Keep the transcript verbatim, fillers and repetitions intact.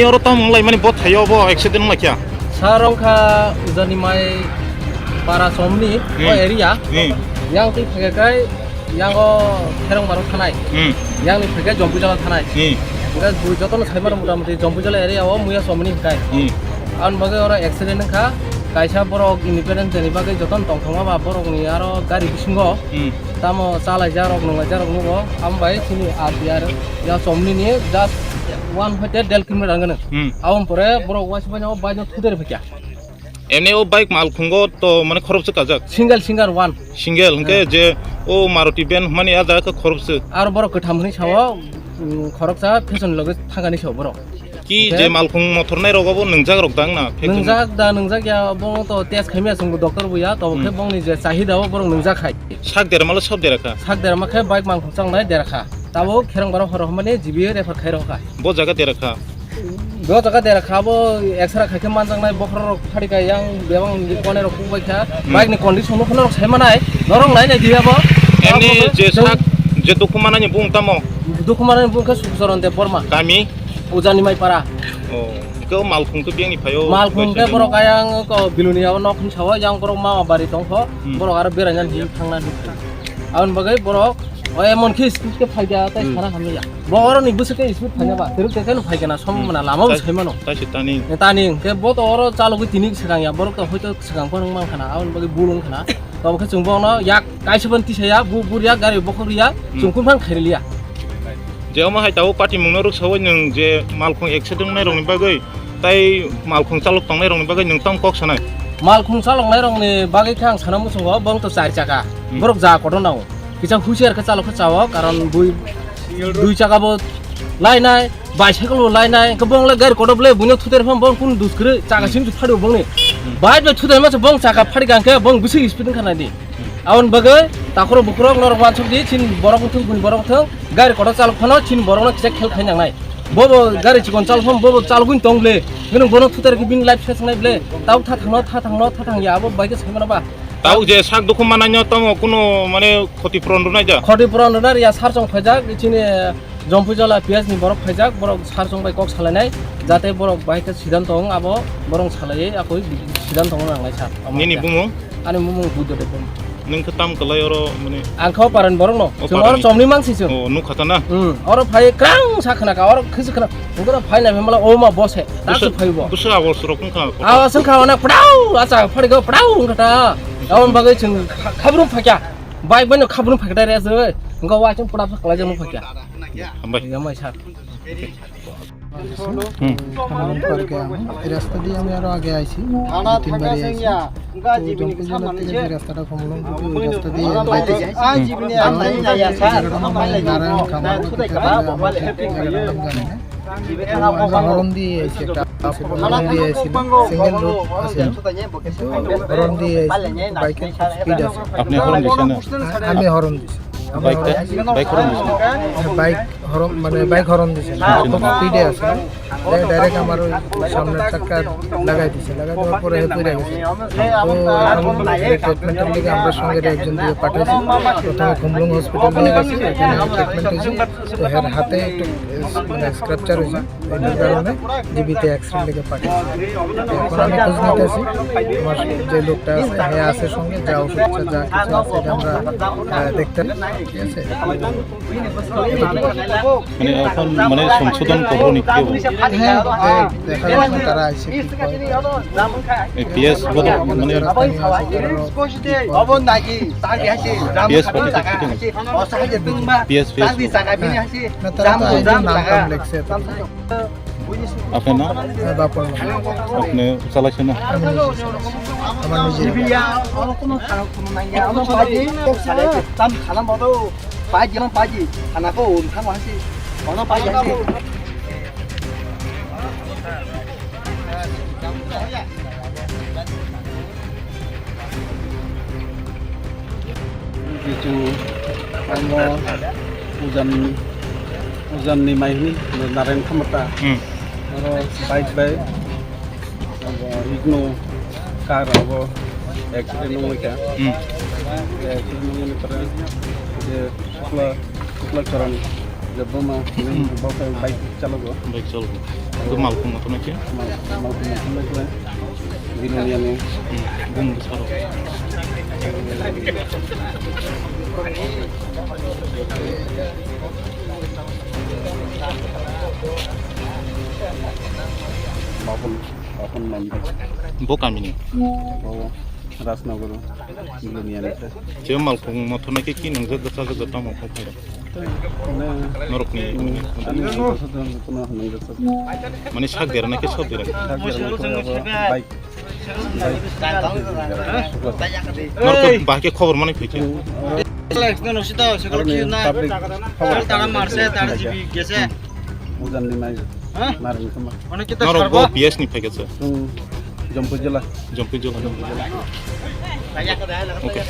Oro tamo wnglaimani bo thaio bo accident wnglaikha? Sar wngkha Ujani mai para somni o Hmm. area. Hmm. Yang twi phaikai yang o Kherong Barok thanai. Hmm. Yang ni phaikai Jompui Jala thanai. Hmm. Hingke bui jotono saimano motamuti Jompui Jala area o muya somni hingkai. Hmm. Aboni bagwi oro accident wngkha. Kaisa borok independent jeni bagwi jotono tongthokma ba borokni aro gari bisingo Hmm. tamo chalaijak rok nunglaijak rok nugo. Amo bai chini R T R ya somni ni just one hoite del kilometer wngkha. Hmm. Aboni pore borok waisa bai no bike no thudere phikya. Emni o bike malkhungo to mane khoroksa kajak? Single, single one. Single, hingke Hmm. je o Maruti van hwnmani a jaga khe khoroksa. Aro borok kwtham hwnwi sao, mm, khoroksa fashion loge thangani sao borok. Ki Hingke je malkhung mothor nai rogo bo nwngjak rok dang na? Nwngjak da, nwngjak ya, bo to test khaimya chwng doctor buya, to Hmm. khe bongni je chahida o borok nwngjak khai. Sak dera malo sob dera kha? Sak dera ma khe bike malkhung chang nai dera kha. Tabo Kherong Barok horo hwnmani G B refer khai rok kha. Bo jaga dera kha? Bo jaga dera kha, bo extra khai khe manjaknai, bokhorok phari kha, yang bebak ni kone rok kuk bai kha. Hmm. Bike ni condition no kheno rok sai manai, norok nai nai diya bo. Emni Abo je chwng sak, je dukhu manani bung tamo? Dukhu manani bung khe Sukucharan Debbarma. Kami? Ujani Maipara. Oh, hingke o malkhung to biyang ni phaio Malkhung khe kaisa borok ayang ko Bilonia o nok hin sao, yang borok mama bari tong kho, Hmm. borok aro beraina hin thangna hin. Aboni bagwi borok o emon khe speed khe phai da, tai Hmm. sana hamya. Bo oro ni bwswk khe speed phai na ba, teruk khe khe phai gana, som Hmm. mana lama bo Taisi, sai mano. Taisi tani. Tani, hingke bo to oro chalogwi tini swkang ya, borok to hoito swkang phano wng man khana, aboni bagwi bul wng khana. Tamo khe chwng bono yak kaisa ban tisa ya, bu bur ya, gari bokhok ya, Hmm. chwng kun phan khairi liya. Je omo hai tabuk party mungno rwk sawi nwng je malkhung accident wngnai rokni bagwi, tai malkhung chalok tongnai rokni bagwi nwng tamo kok sanai? Malkhung chaloknai rokni bagwi khe ang sana muchungo, bong to char chaka, Hmm. borok ja kotor nango. Kisa husiar khe chalok khe chao, karon bui dui chaka bo lainai, bicycle bo lainai, hwnkhe bong le gari kotor ble buino thuter phano bong kun dus kwrwi chaka Hmm. sing phadi bongni. Hmm. Bike bai thuter masa bong chaka phadi gangkhe bong bisi speed wngkha nai di. Hmm. Aboni bagwi takhoro bukhurok norok wansuk di, chin borok wngthung, bun borok wngthung, gari kotor chalok phano chin borokno kisa khel khai nangnai. Bobo gari chikon chalok phano bobo chalogwin tong ble. Nwng bono thuter khe bini life ses nai ble. Tau tha thangno, tha thangno, tha thang ya, abo bai khe sai mano ba. Tau je sak dukhu mananyo tamo kuno mane khoti puron rwnai ja? Khoti puron rwna riya, sar chong phaijak, chini Jompui Jala P S ni borok phaijak, borok sar chong bai kok salainai, jate borok bai khe sidanto wng abo, borok salaiwi akoi sidanto wng nangnai sir. Nini bumung? Ani bumung Buddha Debbarma. Nwng khe tam kwlai oro mane? Ang khe o parani borok no. O Chwng oro parani. Chomni mangsi chwng. Oh, nukha ta na? Hmm, oro phai krang sa khna ka, oro khisi khna. Ungkora phai nai mala o ma bose. Tasu phai bo. Busu awal surok wngkha. Awas wngkha ona pdau, acha phari go pdau wngkha ta. Aboni bagwi chwng kha-, khabrum phakya. Bike bai no khabrum phakya dai re se. Wngkha wa chwng pdau sa khlai jang phakya. Hambai. Ya mai sir. Hmm. Khamlong Park-e ang, এই রাস্তা দিয়ে আমি আরো আগে আইছি, দুই তিনবারই আইছি। তো জম্পুইজলা থেকে যে রাস্তাটা কমলং রুটে, ওই রাস্তা দিয়ে আমি যাইতেছি। আর এই জায়গাটার নাম হয় নারায়ণ কামার, বাকি তাহলে আমার ঠিক জায়গাটার নাম জানি না। তো আমরা হর্ন দিয়ে আইছি, একটা আছে, হর্ন দিয়ে আইছি, সিঙ্গেল রোড আছে, কিন্তু হর্ন দিয়ে আইছি, বাইকের খুব স্পিড আছে। আপনি হর্ন দিচ্ছেন না? আমি হর্ন দিছি। বাইকটা? বাইক হর্ন দিচ্ছেন? বাইক হরন, মানে, বাইক হরন দিছে না, খুব স্পিডে আছে। এ ডাইরেক্ট আমার ওই সামনের চাক্কা লাগাই দিছে, লাগাই দেওয়ার পরে হে পড়ে গেছে। তো এখন ট্রিটমেন্টের লিগে আমরা সঙ্গে একজন দিয়ে পাঠাইছি, প্রথমে খুমলুং হসপিটাল নিয়ে গেছি, এখানে ট্রিটমেন্ট হয়েছে। তো এর হাতে একটু, মানে, স্ক্র্যাপচার হয়েছে, এটার কারণে জিবিতে এক্সরে লিগে পাঠাইছি। এখন আমি খোঁজ নিতেছি, আমার যে লোকটা আছে, হে আছে সঙ্গে, যা ওষুধ আছে, যা কিছু আছে, এটা আমরা, আহ, দেখতে, ঠিক আছে। মানে এখন মানে সংশোধন করবো নি কি হবো? হ্যাঁ, দেখ-, দেখা যাক না তারা আইসে কি করে। এই পিএস বলে মানে যারা স্থানীয় আছে তারাও কি করে। পিএস পার্টি থেকে কি হলো? PS, PS. হ্যাঁ, না, তারা তো আইসে নাম টাম লেখছে তো। আপনার নাম? হ্যাঁ, বাপন। আপনি চালাইছেন না? আমি নিজে। আমার নিজে। Pai jeno pai ji, ana ko un thang wasi, ono pai ji. Kichu amo ujan, ujan ni mai hini Narayan Khamata. Hmm. Oro bike bai. Abo igno car abo accident wngwi kha. Hmm. Accident wngwi pore je Kukla, Kukla Choran Boma, bok bike chalogo. Bike chalogo. Itu malkhung motor naikhe? Mal, malkhung motor naikhe. Biloniani. Hmm, bung bwsarok. Bapun, bapun mantai. Bo kamini? Bo Rajnagar, Biloniani. Je malkhung motor naikhe ki nungjak gasa gasa tamo kok. Norokni. Mane sak dera na ke sot dera? Norok bahai khe khobor mani phaikhe. Norok bo P S ni phaikhe se. Jompui jela. Jompui jela. Okay.